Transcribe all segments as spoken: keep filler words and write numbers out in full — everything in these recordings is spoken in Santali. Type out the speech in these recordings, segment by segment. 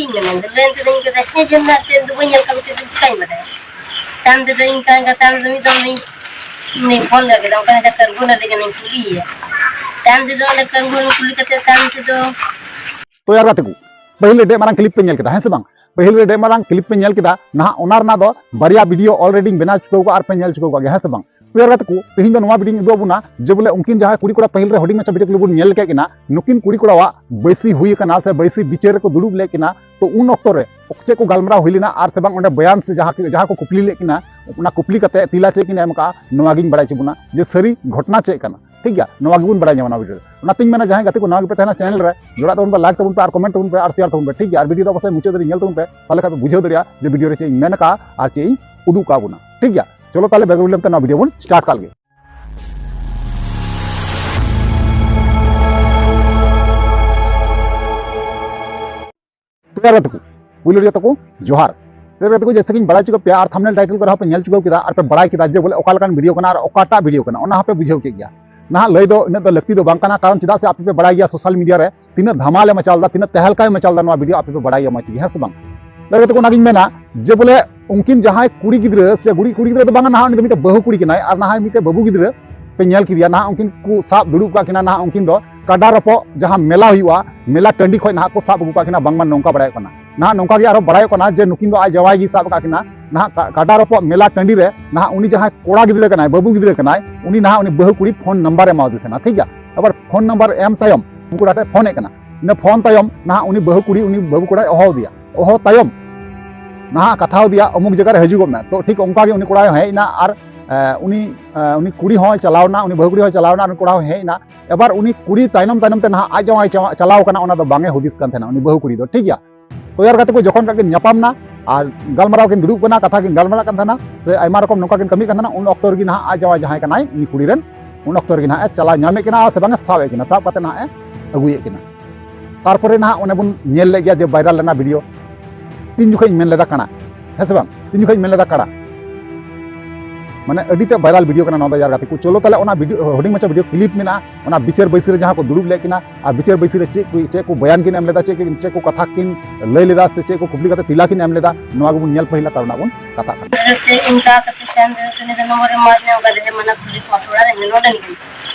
ᱤᱧ ᱢᱮᱱᱟ, ᱞᱮᱱ ᱛᱮᱫᱚ ᱤᱧ ᱠᱟᱛᱷᱟ ᱦᱮᱸ ᱡᱮ ᱢᱮᱱᱟᱜ ᱛᱮ ᱫᱚ ᱵᱟᱹᱧ ᱧᱮᱞ ᱠᱟᱜ ᱠᱚᱛᱮ ᱪᱤᱠᱟᱹᱧ ᱵᱟᱰᱟᱭᱟ? ᱛᱟᱭᱚᱢ ᱛᱮᱫᱚ ᱤᱧ ᱠᱟᱱ ᱠᱟᱛᱷᱟ ᱛᱟᱭᱚᱢ ᱛᱮᱫᱚ ᱢᱤᱫ ᱫᱚᱢ ᱫᱚᱧ ᱩᱱᱤ ᱯᱷᱳᱱ ᱠᱟᱜ ᱠᱮᱫᱟ, ᱚᱱᱠᱟ ᱠᱟᱛᱮ ᱠᱟᱹᱨᱜᱩ ᱱᱟᱞᱮ ᱠᱟᱱᱟᱧ ᱠᱩᱞᱤᱭᱮᱭᱟ᱾ ᱛᱟᱭᱚᱢ ᱛᱮᱫᱚ ᱚᱸᱰᱮ ᱠᱟᱹᱨᱜᱩ ᱠᱩᱞᱤ ᱠᱟᱛᱮ ᱛᱟᱭᱚᱢ ᱛᱮᱫᱚ ᱛᱚ ᱭᱟᱨ ᱜᱟᱛᱮ ᱠᱚ, ᱯᱟᱹᱦᱤᱞ ᱨᱮ ᱰᱮ ᱢᱟᱨᱟᱝ ᱠᱞᱤᱯ ᱯᱮ ᱧᱮᱞ ᱠᱮᱫᱟ, ᱦᱮᱸ ᱥᱮ ᱵᱟᱝ? ᱯᱟᱹᱦᱤᱞ ᱨᱮ ᱰᱮ ᱢᱟᱨᱟᱝ ᱠᱞᱤᱯ ᱯᱮ ᱧᱮᱞ ᱠᱮᱫᱟ, ᱱᱟᱦᱟᱜ ᱚᱱᱟ ᱨᱮᱱᱟᱜ ᱫᱚ ᱵᱟᱨᱭᱟ ᱵᱷᱤᱰᱤᱭᱳ ᱚᱞᱨᱮᱰᱤᱧ ᱵᱮᱱᱟᱣ ᱪᱩᱠᱟᱹᱣ ᱠᱟᱜᱼᱟ ᱟᱨ ᱯᱮ ᱧᱮᱞ ᱪᱩᱠᱟᱹᱣ ᱠᱟᱜ ᱜᱮᱭᱟ, ᱦᱮᱸ ᱥᱮ ᱵᱟᱝ? ᱛᱚ ᱭᱟᱨ ᱜᱟᱛᱮ ᱠᱚ, ᱛᱮᱦᱮᱧ ᱫᱚ ᱱᱚᱣᱟ ᱵᱷᱤᱰᱤᱭᱳᱧ ᱩᱫᱩᱜ ᱟᱵᱚᱱᱟ ᱡᱮ ᱵᱚᱞᱮ ᱩᱱᱠᱤᱱ ᱡᱟᱦᱟᱸᱭ ᱠᱩᱲᱤ ᱠᱚᱲᱟ ᱯᱟᱹᱦᱤᱞ ᱨᱮ ᱦᱩᱰᱤᱧ ᱢᱟᱪᱷᱟ ᱵᱷᱤᱰᱤᱭᱳ ᱠᱞᱤᱯ ᱵᱚᱱ ᱧᱮᱞ ᱠᱮᱫ ᱠᱤᱱᱟ, ᱱᱩᱠᱤᱱ ᱠᱩᱲᱤ ᱠᱚᱲᱟᱣᱟᱜ ᱵᱟᱹᱭᱥᱤ ᱦᱩᱭ ᱟᱠᱟᱱᱟ ᱥᱮ ᱵᱟᱹᱭᱥᱤ ᱵᱤᱪᱟᱹᱨ ᱨᱮᱠᱚ ᱫᱩᱲᱩᱵ ᱞᱮᱫ ᱠᱤᱱᱟ, ᱛᱚ ᱩᱱ ᱚᱠᱛᱚ ᱨᱮ ᱪᱮᱫ ᱠᱚ ᱜᱟᱞᱢᱟᱨᱟᱣ ᱦᱩᱭ ᱞᱮᱱᱟ ᱟᱨ ᱥᱮ ᱵᱟᱝ ᱚᱸᱰᱮ ᱵᱚᱭᱟᱱ ᱥᱮ ᱡᱟᱦᱟᱸ ᱠᱤ-, ᱡᱟᱦᱟᱸ ᱠᱚ ᱠᱩᱯᱞᱤ ᱞᱮᱫ ᱠᱤᱱᱟ, ᱚᱱᱟ ᱠᱩᱯᱞᱤ ᱠᱟᱛᱮ ᱛᱤᱞᱟ ᱪᱮᱫ ᱠᱤᱱ ᱮᱢ ᱠᱟᱜᱼᱟ, ᱱᱚᱣᱟ ᱜᱤᱧ ᱵᱟᱲᱟᱭ ᱦᱚᱪᱚ ᱵᱚᱱᱟ ᱡᱮ ᱥᱟᱹᱨᱤ ᱜᱷᱚᱴᱚᱱᱟ ᱪᱮᱫ ᱠᱟᱱᱟ᱾ ᱴᱷᱤᱠ ᱜᱮᱭᱟ, ᱱᱚᱣᱟ ᱜᱮᱵᱚᱱ ᱵᱟᱲᱟᱭ ᱧᱟᱢᱟ ᱱᱚᱣᱟ ᱵᱷᱤᱰᱤᱭᱳ ᱨᱮ᱾ ᱚᱱᱟᱛᱤᱧ ᱢᱮᱱᱟ, ᱡᱟᱦᱟᱸᱭ ᱜᱟᱛᱮ ᱠᱚ ᱱᱟᱣᱟ ᱜᱮᱯᱮ ᱛᱟᱦᱮᱱᱟ ᱪᱮᱱᱮᱞ ᱨᱮ, ᱡᱚᱲᱟᱜ ᱛᱟᱵᱚᱱ ᱯᱮ, ᱞᱟᱭᱤᱠ ᱛᱟᱵᱚᱱ ᱯᱮ ᱟᱨ ᱠᱚᱢᱮᱱᱴ ᱛᱟᱵᱚᱱ ᱯᱮ ᱟᱨ ᱥᱮᱭᱟᱨ ᱛᱟᱵᱚᱱ ᱯᱮ, ᱴᱷᱤᱠ ᱜᱮᱭᱟ? ᱟᱨ ᱵᱷᱤᱰᱤᱭᱳ ᱫᱚ ᱚᱵᱚᱥᱥᱳᱭ ᱢᱩᱪᱟᱹᱫ ᱫᱷᱟᱹᱨᱤᱡ ᱧᱮᱞ ᱛᱟᱵᱚᱱ ᱯᱮ, ᱛᱟᱦᱚᱞᱮ ᱠᱷᱟᱱ ᱯᱮ ᱵᱩᱡᱷᱟᱹᱣ ᱫᱟᱲᱮᱭᱟᱜᱼᱟ ᱡᱮ ᱵᱷᱤᱰᱤᱭᱳ ᱨᱮ ᱪᱮᱫ ᱤᱧ ᱢᱮᱱ ᱠᱟᱜᱼᱟ ᱟᱨ ᱪᱮᱫ ᱤᱧ ᱩᱫᱩᱜ ᱠᱟᱜ ᱵᱚᱱᱟ᱾ ᱴᱷᱤᱠ ᱜᱮᱭᱟ, ᱪᱚᱞᱚ ᱛᱟᱦᱚᱞᱮ ᱵᱮᱜᱽ ᱨᱩᱞᱮᱢ ᱛᱮ ᱱᱚᱣᱟ ᱵᱷᱤᱰᱤᱭᱳ ᱵᱚᱱ ᱥᱴᱟᱨᱴ ᱠᱟᱜ ᱞᱮᱜᱮ᱾ ᱛᱚ ᱭᱟᱨ ᱜᱟᱛᱮ ᱠᱚ, ᱯᱩᱭᱞᱩ ᱨᱮ ᱡᱚᱛᱚ ᱠᱚ ᱡᱚᱦᱟᱨ᱾ ᱛᱚ ᱭᱟᱨ ᱜᱟᱛᱮ ᱠᱚ, ᱡᱮᱭᱥᱮ ᱠᱤᱧ ᱵᱟᱲᱟᱭ ᱦᱚᱪᱚ ᱠᱮᱫ ᱯᱮᱭᱟ ᱟᱨ ᱛᱷᱟᱢᱵᱽᱱᱮᱞ ᱴᱟᱭᱴᱮᱞ ᱠᱚᱨᱮ ᱦᱚᱸᱯᱮ ᱧᱮᱞ ᱪᱩᱠᱟᱹᱣ ᱠᱮᱫᱟ ᱟᱨ ᱯᱮ ᱵᱟᱲᱟᱭ ᱠᱮᱫᱟ ᱡᱮ ᱵᱚᱞᱮ ᱚᱠᱟ ᱞᱮᱠᱟᱱ ᱵᱷᱤᱰᱤᱭᱳ ᱠᱟᱱᱟ ᱟᱨ ᱚᱠᱟᱴᱟᱜ ᱵᱷᱤᱰᱤᱭᱳ ᱠᱟᱱᱟ, ᱚᱱᱟ ᱦᱚᱸᱯᱮ ᱵᱩᱡᱷᱟᱹᱣ ᱠᱮᱫ ᱜᱮᱭᱟ᱾ ᱱᱟᱦᱟᱜ ᱞᱟᱹᱭ ᱫᱚ ᱤᱱᱟᱹᱜ ᱫᱚ ᱞᱟᱹᱠᱛᱤ ᱫᱚ ᱵᱟᱝ ᱠᱟᱱᱟ, ᱠᱟᱨᱚᱱ ᱪᱮᱫᱟᱜ ᱥᱮ ᱟᱯᱮ ᱯᱮ ᱵᱟᱲᱟᱭ ᱜᱮᱭᱟ ᱥᱳᱥᱟᱞ ᱢᱤᱰᱤᱭᱟ ᱨᱮ ᱛᱤᱱᱟᱹᱜ ᱫᱷᱟᱢᱟᱞᱮ ᱢᱟᱪᱟᱣ ᱞᱮᱫᱟ, ᱛᱤᱱᱟᱹᱜ ᱛᱮᱦᱮᱞᱠᱟᱭ ᱢᱟᱪᱟᱣ ᱞᱮᱫᱟ, ᱱᱚᱣᱟ ᱵᱷᱤᱰᱤᱭᱳ ᱟᱯᱮ ᱯᱮ ᱵᱟᱲᱟᱭ ᱜᱮᱭᱟ ᱢᱚᱡᱽ ᱛᱮᱜᱮ, ᱦᱮᱸ ᱥᱮ ᱵᱟᱝ? ᱛᱚ ᱭᱟᱨ ᱜᱟᱛᱮ ᱠᱚ, ᱚᱱᱟᱜᱤᱧ ᱢᱮᱱᱟ ᱡᱮ ᱵᱚᱞᱮ ᱩᱱᱠᱤᱱ ᱡᱟᱦᱟᱸᱭ ᱠᱩᱲᱤ ᱜᱤᱫᱽᱨᱟᱹ ᱥᱮ ᱠᱩᱲᱤ, ᱠᱩᱲᱤ ᱜᱤᱫᱽᱨᱟᱹ ᱫᱚ ᱵᱟᱝᱟ, ᱱᱟᱦᱟᱜ ᱩᱱᱤ ᱫᱚ ᱢᱤᱫᱴᱮᱱ ᱵᱟᱹᱦᱩ ᱠᱩᱲᱤ ᱠᱟᱱᱟᱭ ᱟᱨ ᱱᱟᱦᱟᱜ ᱢᱤᱫᱴᱮᱱ ᱵᱟᱹᱵᱩ ᱜᱤᱫᱽᱨᱟᱹ ᱯᱮ ᱧᱮᱞ ᱠᱮᱫᱮᱭᱟ, ᱱᱟᱦᱟᱜ ᱩᱱᱠᱤᱱ ᱠᱚ ᱥᱟᱵ ᱫᱩᱲᱩᱵ ᱠᱟᱜ ᱠᱤᱱᱟ, ᱱᱟᱦᱟᱜ ᱩᱱᱠᱤᱱ ᱫᱚ ᱠᱟᱰᱟ ᱨᱚᱯᱚᱜ ᱡᱟᱦᱟᱸ ᱢᱮᱞᱟ ᱦᱩᱭᱩᱜᱼᱟ, ᱢᱮᱞᱟ ᱴᱟᱺᱰᱤ ᱠᱷᱚᱱ ᱱᱟᱦᱟᱜ ᱠᱚ ᱥᱟᱵ ᱟᱹᱜᱩ ᱠᱟᱜ ᱠᱤᱱᱟ, ᱵᱟᱝᱢᱟ ᱱᱚᱝᱠᱟ ᱵᱟᱲᱟᱭᱚᱜ ᱠᱟᱱᱟ᱾ ᱱᱟᱦᱟᱜ ᱱᱚᱝᱠᱟ ᱜᱮ ᱟᱨᱦᱚᱸ ᱵᱟᱲᱟᱭᱚᱜ ᱠᱟᱱᱟ ᱡᱮ ᱱᱩᱠᱤᱱ ᱫᱚ ᱟᱡ ᱡᱟᱶᱟᱭ ᱜᱮ ᱥᱟᱵ ᱟᱠᱟᱫ ᱠᱤᱱᱟ᱾ ᱱᱟᱦᱟᱜ ᱠᱟ-, ᱠᱟᱰᱟ ᱨᱚᱯᱚᱜ ᱢᱮᱞᱟ ᱴᱟᱺᱰᱤ ᱨᱮ ᱱᱟᱦᱟᱜ ᱩᱱᱤ ᱡᱟᱦᱟᱸᱭ ᱠᱚᱲᱟ ᱜᱤᱫᱽᱨᱟᱹ ᱠᱟᱱᱟᱭ, ᱵᱟᱹᱵᱩ ᱜᱤᱫᱽᱨᱟᱹ ᱠᱟᱱᱟᱭ, ᱩᱱᱤ ᱱᱟᱦᱟᱜ ᱩᱱᱤ ᱵᱟᱹᱦᱩ ᱠᱩᱲᱤ ᱯᱷᱳᱱ ᱱᱟᱢᱵᱟᱨᱮ ᱮᱢᱟᱣᱟᱫᱮ ᱛᱟᱦᱮᱱᱟ, ᱴᱷᱤᱠ ᱜᱮᱭᱟ? ᱟᱵᱟᱨ ᱯᱷᱳᱱ ᱱᱟᱢᱵᱟᱨ ᱮᱢ ᱛᱟᱭᱚᱢ ᱩᱱᱠᱩ ᱠᱚᱲᱟ ᱴᱷᱮᱱ ᱯᱷᱳᱱᱮᱫ ᱠᱟᱱᱟ᱾ ᱤᱱᱟᱹ ᱯᱷᱳᱱ ᱛᱟᱭᱚᱢ ᱱᱟᱦᱟᱜ ᱩᱱᱤ ᱵᱟᱹᱦᱩ ᱠᱩᱲᱤ ᱩᱱᱤ ᱵᱟᱹᱵᱩ ᱠᱚᱲᱟᱭ ᱦᱚᱦᱚ ᱟᱫᱮᱭᱟ, ᱦᱚᱦᱚ ᱛᱟᱭᱚᱢ ᱱᱟᱦᱟᱜ ᱠᱟᱛᱷᱟ ᱟᱫᱮᱭᱟ, "ᱚᱢᱩᱠ ᱡᱟᱭᱜᱟ ᱨᱮ ᱦᱤᱡᱩᱜᱚᱜ ᱢᱮ᱾" ᱛᱚ ᱴᱷᱤᱠ ᱚᱱᱠᱟ ᱜᱮ ᱩᱱᱤ ᱠᱚᱲᱟᱭ ᱦᱮᱡ ᱮᱱᱟ ᱟᱨ, ᱮ, ᱩᱱᱤ, ᱮ, ᱩᱱᱤ ᱠᱩᱲᱤ ᱦᱚᱸᱭ ᱪᱟᱞᱟᱣ ᱮᱱᱟ, ᱩᱱᱤ ᱵᱟᱹᱦᱩ ᱠᱩᱲᱤ ᱦᱚᱸᱭ ᱪᱟᱞᱟᱣ ᱮᱱᱟ, ᱩᱱᱤ ᱠᱚᱲᱟ ᱦᱚᱸᱭ ᱦᱮᱡ ᱮᱱᱟ᱾ ᱮᱵᱟᱨ ᱩᱱᱤ ᱠᱩᱲᱤ ᱛᱟᱭᱱᱚᱢ ᱛᱟᱭᱱᱚᱢ ᱛᱮ ᱱᱟᱦᱟᱜ ᱟᱡ ᱡᱟᱶᱟᱭ ᱪᱟᱣ-, ᱪᱟᱞᱟᱣ ᱠᱟᱱᱟ, ᱚᱱᱟ ᱫᱚ ᱵᱟᱝ ᱮ ᱦᱩᱫᱤᱥ ᱠᱟᱱ ᱛᱟᱦᱮᱱᱟ ᱩᱱᱤ ᱵᱟᱹᱦᱩ ᱠᱩᱲᱤ ᱫᱚ, ᱴᱷᱤᱠ ᱜᱮᱭᱟ? ᱛᱚ ᱭᱟᱨ ᱜᱟᱛᱮ ᱠᱚ, ᱡᱚᱠᱷᱚᱱ ᱠᱷᱟᱡ ᱠᱤᱱ ᱧᱟᱯᱟᱢ ᱱᱟ ᱟᱨ ᱜᱟᱞᱢᱟᱨᱟᱣ ᱠᱤᱱ ᱫᱩᱲᱩᱵ ᱠᱟᱱᱟ, ᱠᱟᱛᱷᱟ ᱠᱤᱱ ᱜᱟᱞᱢᱟᱨᱟᱜ ᱠᱟᱱ ᱛᱟᱦᱮᱱᱟ ᱥᱮ ᱟᱭᱢᱟ ᱨᱚᱠᱚᱢ ᱱᱚᱝᱠᱟ ᱠᱤᱱ ᱠᱟᱹᱢᱤᱭᱮᱫ ᱠᱟᱱ ᱛᱟᱦᱮᱱᱟ, ᱩᱱ ᱚᱠᱛᱚ ᱨᱮᱜᱮ ᱱᱟᱦᱟᱜ ᱟᱡ ᱡᱟᱶᱟᱭ ᱡᱟᱦᱟᱸᱭ ᱠᱟᱱᱟᱭ ᱩᱱᱤ ᱠᱩᱲᱤ ᱨᱮᱱ, ᱩᱱ ᱚᱠᱛᱚ ᱨᱮᱜᱮ ᱱᱟᱦᱟᱜ ᱮ ᱪᱟᱞᱟᱣ ᱧᱟᱢᱮᱫ ᱠᱤᱱᱟ ᱥᱮ ᱵᱟᱝ ᱮ ᱥᱟᱵ ᱮᱫ ᱠᱤᱱᱟ, ᱥᱟᱵ ᱠᱟᱛᱮ ᱱᱟᱦᱟᱜ ᱮ ᱟᱹᱜᱩᱭᱮᱫ ᱠᱤᱱᱟ᱾ ᱛᱟᱨᱯᱚᱨᱮ ᱱᱟᱦᱟᱜ ᱚᱱᱮ ᱵᱚᱱ ᱧᱮᱞ ᱞᱮᱫ ᱜᱮᱭᱟ ᱡᱮ ᱵᱷᱟᱭᱨᱟᱞ ᱞᱮᱱᱟ ᱵᱷᱤᱰᱤᱭᱳ, ᱛᱤᱱ ᱡᱚᱠᱷᱚᱡ ᱤᱧ ᱢᱮᱱ ᱞᱮᱫᱟ ᱠᱟᱬᱟ, ᱦᱮᱸ ᱥᱮ ᱵᱟᱝ? ᱛᱤᱱ ᱡᱚᱠᱷᱚᱡ ᱤᱧ ᱢᱮᱱ ᱞᱮᱫᱟ ᱠᱟᱬᱟ᱾ ᱢᱟᱱᱮ ᱟᱹᱰᱤ ᱛᱮ viral video ᱠᱟᱱᱟ ᱱᱚᱣᱟ ᱫᱚ ᱭᱟᱨ ᱜᱟᱛᱮ ᱠᱚ᱾ ᱪᱚᱞᱚ ᱛᱟᱦᱞᱮ ᱚᱱᱟ video, ᱦᱩᱰᱤᱧ ᱢᱟᱪᱷᱟ video clip ᱢᱮᱱᱟᱜᱼᱟ, ᱚᱱᱟ ᱵᱤᱪᱟᱹᱨ ᱵᱟᱹᱭᱥᱤ ᱨᱮ ᱡᱟᱦᱟᱸ ᱠᱚ ᱫᱩᱲᱩᱵ ᱞᱮᱫ ᱠᱤᱱᱟ ᱟᱨ ᱵᱤᱪᱟᱹᱨ ᱵᱟᱹᱭᱥᱤ ᱨᱮ ᱪᱮᱫ ᱠᱚ, ᱪᱮᱫ ᱠᱚ ᱵᱚᱭᱟᱱ ᱠᱤᱱ ᱮᱢ ᱞᱮᱫᱟ, ᱪᱮᱫ ᱠᱚ, ᱪᱮᱫ ᱠᱚ ᱠᱟᱛᱷᱟ ᱠᱤᱱ ᱞᱟᱹᱭ ᱞᱮᱫᱟ ᱥᱮ ᱪᱮᱫ ᱠᱚ ᱠᱩᱠᱞᱤ ᱠᱟᱛᱮ ᱛᱮᱞᱟ ᱠᱤᱱ ᱮᱢ ᱞᱮᱫᱟ, ᱱᱚᱣᱟ ᱜᱮᱵᱚᱱ ᱧᱮᱞ ᱯᱟᱹᱦᱤᱞᱟ, ᱛᱟᱨ ᱨᱮᱱᱟᱜ ᱵᱚᱱ ᱠᱟᱛᱷᱟᱜ ᱠᱟᱱᱟ᱾ ᱟᱫᱚ ᱪᱮᱫ ᱤᱧ ᱠᱟ ᱠᱟᱛᱮ ᱛᱟᱭᱚᱢ ᱛᱮᱫᱚ ᱩᱱᱤ ᱫᱚ ᱱᱚᱢᱵᱚᱨ ᱮ ᱮᱢᱟᱫᱤᱧᱟ, ᱚᱱᱠᱟ ᱫᱚ ᱦᱮᱸ ᱢᱟᱱᱟ ᱠᱩᱞᱤ ᱠᱚ ᱚᱲᱟᱜ ᱨᱮ ᱱᱚᱰᱮ ᱱᱤᱡ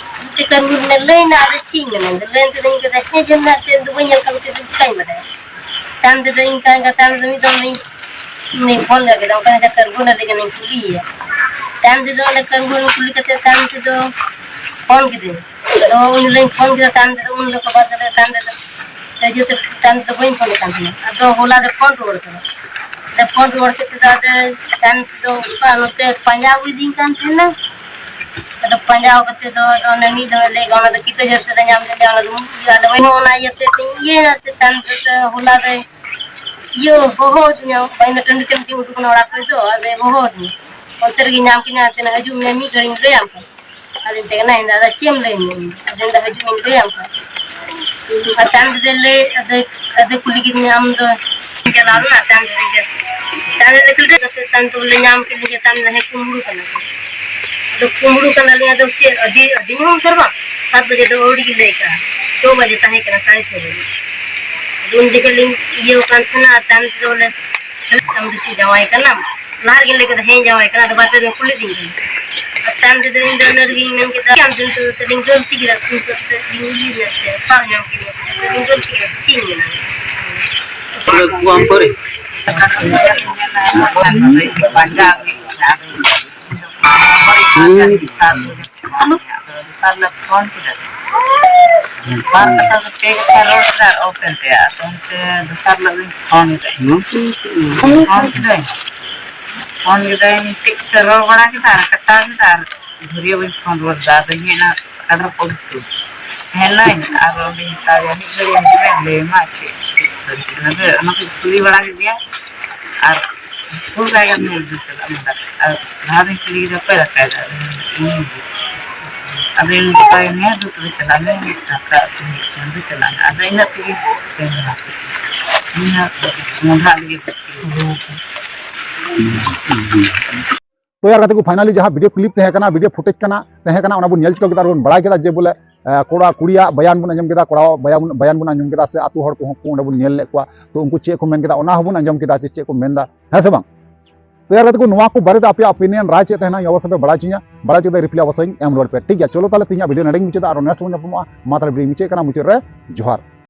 ᱛᱮ ᱠᱟᱹᱨᱩ ᱨᱮ ᱞᱟᱹᱭ ᱱᱟ, ᱟᱫᱚ ᱪᱮᱫ ᱤᱧ ᱢᱮᱱᱟ, ᱤᱧ ᱫᱚ ᱞᱟᱹᱭ ᱛᱮᱫᱚ ᱤᱧ ᱠᱟᱫᱟ ᱦᱮᱸ ᱡᱮ ᱢᱮᱱᱟᱜ ᱛᱮ ᱤᱧ ᱫᱚ ᱵᱟᱹᱧ ᱧᱮᱞ ᱠᱟᱜ ᱠᱚᱛᱮ ᱤᱧ ᱪᱤᱠᱟᱹᱧ ᱵᱟᱰᱟᱭᱟ᱾ ᱛᱟᱭᱚᱢ ᱛᱮᱫᱚ ᱤᱧ ᱠᱟᱱ ᱜᱮ, ᱛᱟᱭᱚᱢ ᱛᱮᱫᱚ ᱢᱤᱫ ᱫᱚᱢ ᱫᱚᱧ ᱩᱱᱤ ᱯᱷᱳᱱ ᱜᱮ ᱠᱮᱫᱟ, ᱚᱱᱠᱟ ᱢᱮᱛᱟ ᱠᱟᱹᱨᱩ ᱱᱟ ᱞᱟᱹᱭ ᱠᱟᱱᱟᱧ ᱠᱩᱞᱤᱭᱮᱭᱟ᱾ ᱛᱟᱭᱚᱢ ᱛᱮᱫᱚ ᱚᱸᱰᱮ ᱠᱟᱹᱨᱩ ᱱᱟ ᱠᱩᱞᱤ ᱠᱟᱛᱮ ᱛᱟᱭᱚᱢ ᱛᱮᱫᱚ ᱯᱷᱳᱱ ᱠᱤᱫᱟᱹᱧ᱾ ᱟᱫᱚ ᱩᱱ ᱦᱤᱞᱳᱜ ᱤᱧ ᱯᱷᱳᱱ ᱠᱮᱫᱟ, ᱛᱟᱭᱚᱢ ᱛᱮᱫᱚ ᱩᱱ ᱦᱤᱞᱳᱜ ᱠᱷᱚᱱ ᱵᱟᱫ ᱠᱟᱛᱮ ᱛᱟᱭᱚᱢ ᱛᱮᱫᱚ ᱛᱮ ᱡᱮᱦᱮᱛᱩ ᱛᱟᱭᱚᱢ ᱛᱮᱫᱚ ᱵᱟᱹᱧ ᱯᱷᱳᱱ ᱠᱟᱱ ᱛᱟᱦᱮᱱᱟ᱾ ᱟᱫᱚ ᱦᱚᱞᱟ ᱫᱚ ᱯᱷᱳᱱ ᱨᱩᱣᱟᱹᱲ ᱠᱟᱫᱟ᱾ ᱟᱫᱚ ᱯᱷᱳᱱ ᱨᱩᱣᱟᱹᱲ ᱠᱮᱫ ᱛᱮᱫᱚ ᱟᱫᱚ ᱛᱟᱭᱚᱢ ᱛᱮᱫᱚ ᱚᱱᱠᱟ ᱱᱚᱛᱮ ᱯᱟᱸᱡᱟ ᱟᱹᱜᱩᱭᱮᱫᱤᱧ ᱠᱟᱱ ᱛᱟᱦᱮᱱᱟ᱾ ᱟᱫᱚ ᱯᱟᱸᱡᱟ ᱠᱟᱛᱮ ᱫᱚ ᱟᱫᱚ ᱚᱱᱮ ᱢᱤᱫ ᱫᱚᱢᱮ ᱞᱟᱹᱭ ᱚᱱᱟ ᱫᱚ ᱠᱤᱛᱟᱹ ᱡᱷᱟᱹᱨ ᱥᱮᱫ ᱨᱮ ᱧᱟᱢ ᱞᱮᱫᱟ, ᱚᱱᱟ ᱫᱚ ᱢᱩᱪᱟᱹᱫ ᱜᱮᱭᱟ᱾ ᱟᱫᱚ ᱤᱧ ᱦᱚᱸ ᱚᱱᱟ ᱤᱭᱟᱹᱛᱮ ᱤᱭᱟᱹᱭᱮᱱᱟ ᱛᱮ ᱛᱟᱭᱚᱢ ᱛᱮ ᱦᱚᱞᱟ ᱫᱚᱭ ᱤᱭᱟᱹ ᱦᱚᱦᱚ ᱟᱹᱫᱤᱧᱟ, ᱵᱟᱹᱧ ᱴᱟᱺᱰᱤ ᱛᱮ ᱢᱤᱫᱴᱤᱡ ᱩᱰᱩᱠ ᱮᱱᱟ ᱚᱲᱟᱜ ᱠᱷᱚᱱ ᱫᱚ, ᱟᱫᱚᱭ ᱦᱚᱦᱚ ᱟᱹᱫᱤᱧᱟ᱾ ᱚᱱᱛᱮ ᱨᱮᱜᱮ ᱧᱟᱢ ᱠᱤᱫᱤᱧᱟ, ᱦᱟᱱᱛᱮ ᱱᱟ ᱦᱤᱡᱩᱜ ᱢᱮ, ᱢᱤᱫ ᱜᱷᱟᱹᱲᱤᱧ ᱞᱟᱹᱭᱟᱢ ᱠᱟᱱᱟ᱾ ᱟᱫᱚᱧ ᱢᱮᱛᱟᱭ ᱠᱟᱱᱟ, ᱤᱧ ᱫᱚ ᱟᱫᱚ ᱪᱮᱫ ᱮᱢ ᱞᱟᱹᱭᱟᱹᱧᱟ? ᱟᱫᱚᱧ ᱢᱮᱱᱫᱟ, ᱦᱤᱡᱩᱜ ᱢᱮᱧ ᱞᱟᱹᱭᱟᱢ ᱠᱟᱱᱟ᱾ ᱟᱨ ᱛᱟᱭᱚᱢ ᱛᱮᱫᱚᱭ ᱞᱟᱹᱭ, ᱟᱫᱚᱭ, ᱟᱫᱚᱭ ᱠᱩᱞᱤ ᱠᱤᱫᱤᱧᱟ, ᱟᱢ ᱫᱚ ᱪᱟᱞᱟᱣ ᱞᱮᱱᱟ? ᱛᱟᱭᱚᱢ ᱛᱮᱫᱚ ᱤᱧ ᱫᱚ, ᱛᱟᱭᱚᱢ ᱛᱮᱫᱚ ᱠᱩᱞᱤ ᱠᱟᱛᱮ ᱛᱟᱭᱚᱢ ᱛᱮ ᱵᱚᱞᱮ ᱧᱟᱢ ᱠᱮᱫ ᱞᱤᱧᱟ, ᱛᱟᱭᱚᱢ ᱛᱮᱫᱚ ᱦᱮᱸ ᱠᱩᱢᱵᱽᱲᱩ ᱠᱟᱱᱟ ᱠᱚ᱾ ᱟᱫᱚ ᱠᱩᱢᱵᱽᱲᱩ ᱠᱟᱱᱟᱞᱤᱧ, ᱟᱫᱚ ᱪᱮᱫ ᱟᱹᱰᱤ, ᱟᱹᱰᱤ ᱧᱩᱦᱩᱢ ᱩᱛᱟᱹᱨ ᱵᱟᱝ? ᱥᱟᱛ ᱵᱟᱡᱮ ᱫᱚ ᱟᱹᱣᱲᱤ ᱜᱮ ᱞᱟᱹᱭ ᱠᱟᱜᱼᱟ, ᱪᱷᱚ ᱵᱟᱡᱮ ᱛᱟᱦᱮᱸ ᱠᱟᱱᱟ, ᱥᱟᱲᱮ ᱪᱷᱚ ᱵᱟᱡᱮ᱾ ᱟᱫᱚ ᱩᱱ ᱡᱚᱠᱷᱚᱱ ᱞᱤᱧ ᱤᱭᱟᱹ ᱠᱟᱱ ᱛᱟᱦᱮᱱᱟ, ᱟᱨ ᱛᱟᱭᱚᱢ ᱛᱮᱫᱚ ᱵᱚᱞᱮ, ᱟᱢ ᱫᱚ ᱪᱮᱫ ᱡᱟᱶᱟᱭ ᱠᱟᱱᱟᱢ? ᱞᱟᱦᱟ ᱨᱮᱜᱮ ᱞᱟᱹᱭ ᱠᱮᱫᱟ, ᱦᱮᱸ ᱡᱟᱶᱟᱭ ᱠᱟᱱᱟ᱾ ᱟᱫᱚ ᱵᱟᱨ ᱯᱮ ᱫᱤᱱ ᱠᱩᱞᱤ ᱫᱤᱧ ᱠᱟᱱᱟ᱾ ᱟᱨ ᱛᱟᱭᱚᱢ ᱛᱮᱫᱚ ᱤᱧ ᱫᱚ ᱚᱱᱟ ᱨᱮᱜᱤᱧ ᱢᱮᱱ ᱠᱮᱫᱟ, ᱟᱢ ᱫᱤᱱ ᱛᱮᱫᱚ ᱛᱟᱦᱞᱮᱧ ᱜᱟᱹᱞᱛᱤ ᱠᱮᱫᱟ, ᱛᱤᱱ ᱥᱚ ᱠᱟᱛᱮ ᱤᱧ ᱤᱫᱤ ᱞᱮᱫ ᱛᱮ, ᱥᱟᱵ ᱧᱟᱢ ᱠᱮᱫᱤᱧᱟ, ᱛᱟᱦᱞᱮᱧ ᱜᱟᱹᱞᱛᱤ ᱠᱮᱫᱟ, ᱪᱮᱫ ᱤᱧ ᱢᱮᱱᱟ? ᱛᱟᱦᱞᱮ ᱩᱱᱠᱩ ᱟᱢ ᱯᱟᱹᱨᱤ? ᱯᱟᱸᱡᱟ ᱟᱹᱜᱩᱭ ᱢᱮ, ᱟᱫᱚ ᱦᱩᱸ᱾ ᱫᱚᱥᱟᱨ ᱦᱤᱞᱳᱜ ᱯᱷᱳᱱ ᱠᱮᱫᱟ᱾ ᱵᱟᱨ ᱠᱟᱛᱷᱟ ᱫᱚ ᱯᱮ ᱠᱟᱛᱷᱟ ᱨᱚᱲ ᱠᱮᱫᱟ ᱟᱨ ᱚᱯᱷ ᱮᱱ ᱛᱟᱭᱟ᱾ ᱟᱫᱚ ᱚᱱᱛᱮ ᱫᱚᱥᱟᱨ ᱦᱤᱞᱳᱜ ᱫᱚᱧ ᱯᱷᱳᱱ ᱠᱮᱫᱟ᱾ ᱯᱷᱳᱱ ᱠᱮᱫᱟᱹᱧ᱾ ᱯᱷᱳᱱ ᱠᱮᱫᱟᱹᱧ, ᱴᱷᱤᱠ ᱥᱮ ᱨᱚᱲ ᱵᱟᱲᱟ ᱠᱮᱫᱟ ᱟᱨ ᱠᱟᱴᱟᱣ ᱠᱮᱫᱟ ᱟᱨ ᱜᱷᱩᱨᱤᱭᱟᱹ ᱵᱟᱹᱧ ᱯᱷᱳᱱ ᱨᱩᱣᱟᱹᱲ ᱠᱮᱫᱟ᱾ ᱟᱫᱚ ᱤᱧ ᱦᱮᱡ ᱮᱱᱟ ᱠᱟᱰᱨᱚ ᱯᱚᱨᱤᱥᱛᱷᱤᱛᱤ᱾ ᱦᱮᱡ ᱱᱟᱹᱧ ᱟᱨ ᱚᱸᱰᱮᱧ ᱢᱮᱛᱟ ᱫᱮᱭᱟ, ᱢᱤᱫ ᱜᱷᱟᱹᱲᱤᱡ ᱦᱤᱡᱩᱜ ᱢᱮ, ᱞᱟᱹᱭ ᱟᱢᱟ ᱪᱮᱫ ᱥᱟᱹᱨᱤ ᱠᱟᱱᱟ᱾ ᱟᱫᱚ ᱚᱱᱟ ᱠᱚ ᱠᱩᱞᱤ ᱵᱟᱲᱟ ᱠᱮᱫᱮᱭᱟ ᱟᱨ ᱯᱩᱨᱟᱹ ᱡᱟᱭᱜᱟ ᱢᱮ ᱤᱫᱤ ᱪᱟᱞᱟᱜ ᱢᱮ ᱫᱟᱠᱟ᱾ ᱟᱨ ᱞᱟᱦᱟ ᱫᱚᱧ ᱠᱩᱞᱤ ᱠᱮᱫᱟ, "ᱚᱠᱚᱭ ᱫᱟᱠᱟᱭ ᱫᱟ?" ᱟᱫᱚᱧ ᱢᱮᱛᱟᱭ ᱠᱟᱱᱟ, "ᱦᱮᱸ, ᱫᱩ ᱛᱚᱵᱮ ᱪᱟᱞᱟᱜ ᱢᱮ, ᱫᱟᱠᱟ ᱩᱛᱩ ᱦᱩᱭᱩᱜ ᱠᱟᱱᱟ, ᱫᱩ ᱪᱟᱞᱟᱜ ᱢᱮ᱾" ᱟᱫᱚ ᱤᱱᱟᱹᱜ ᱛᱮᱜᱮ ᱥᱮᱱ ᱮᱱᱟ᱾ ᱤᱧ ᱦᱚᱸ ᱢᱚᱸᱰᱷᱟ ᱞᱟᱹᱜᱤᱫ ᱵᱷᱚᱨᱛᱤ ᱠᱟᱱᱟ᱾ ᱛᱚ ᱭᱟᱨ ᱜᱟᱛᱮ ᱠᱚ, finally ᱡᱟᱦᱟᱸ video clip ᱛᱟᱦᱮᱸ ᱠᱟᱱᱟ, video footage ᱠᱟᱱᱟ, ᱛᱟᱦᱮᱸ ᱠᱟᱱᱟ, ᱚᱱᱟ ᱵᱚᱱ ᱧᱮᱞ ᱪᱤᱠᱟᱹ ᱠᱮᱫᱟ ᱟᱨ ᱵᱚᱱ ᱵᱟᱲᱟᱭ ᱠᱮᱫᱟ ᱡᱮ ᱵᱚᱞᱮ, ᱮ, ᱠᱚᱲᱟ ᱠᱩᱲᱤᱭᱟᱜ ᱵᱟᱭᱟᱱ ᱵᱚᱱ ᱟᱸᱡᱚᱢ ᱠᱮᱫᱟ, ᱠᱚᱲᱟᱣᱟᱜ ᱵᱟᱭᱟᱱ, ᱵᱟᱭᱟᱱ ᱵᱚᱱ ᱟᱸᱡᱚᱢ ᱠᱮᱫᱟ, ᱥᱮ ᱟᱹᱛᱩ ᱦᱚᱲ ᱠᱚᱦᱚᱸ ᱠᱚ ᱚᱸᱰᱮ ᱵᱚᱱ ᱧᱮᱞ ᱞᱮᱫ ᱠᱚᱣᱟ᱾ ᱛᱚ ᱩᱱᱠᱩ ᱪᱮᱫ ᱠᱚ ᱢᱮᱱ ᱠᱮᱫᱟ, ᱚᱱᱟ ᱦᱚᱸᱵᱚᱱ ᱟᱸᱡᱚᱢ ᱠᱮᱫᱟ ᱡᱮ ᱪᱮᱫ ᱠᱚ ᱢᱮᱱ ᱮᱫᱟ, ᱦᱮᱸ ᱥᱮ ᱵᱟᱝ? ᱛᱚ ᱭᱟᱨ ᱜᱟᱛᱮ ᱠᱚ, ᱱᱚᱣᱟ ᱠᱚ ᱵᱟᱨᱮᱛᱮ ᱟᱯᱮᱭᱟᱜ opinion, ᱨᱟᱭ ᱪᱮᱫ ᱛᱟᱦᱮᱱᱟ, ᱤᱧ ᱚᱵᱚᱥᱥᱳᱭ ᱯᱮ ᱵᱟᱲᱟᱭ ᱦᱚᱪᱚᱧᱟ, ᱵᱟᱲᱟᱭ ᱦᱚᱪᱚ ᱠᱟᱛᱮ reply ᱚᱵᱚᱥᱥᱳᱭ ᱤᱧ ᱮᱢ ᱨᱩᱣᱟᱹᱲ ᱯᱮ, ᱴᱷᱤᱠ ᱜᱮᱭᱟ? ᱪᱚᱞᱚ ᱛᱟᱦᱚᱞᱮ ᱛᱮᱦᱮᱧᱟᱜ video ᱱᱚᱰᱮ ᱜᱮᱧ ᱢᱩᱪᱟᱹᱫᱟ, ᱟᱨᱚ next ᱵᱚᱱ ᱧᱟᱯᱟᱢᱚᱜᱼᱟ᱾ ᱢᱟ ᱛᱟᱦᱚᱞᱮ video ᱢᱩᱪᱟᱹᱫ ᱠᱟᱱᱟ, ᱢᱩᱪᱟᱹᱫ ᱨᱮ ᱡᱚᱦᱟᱨ᱾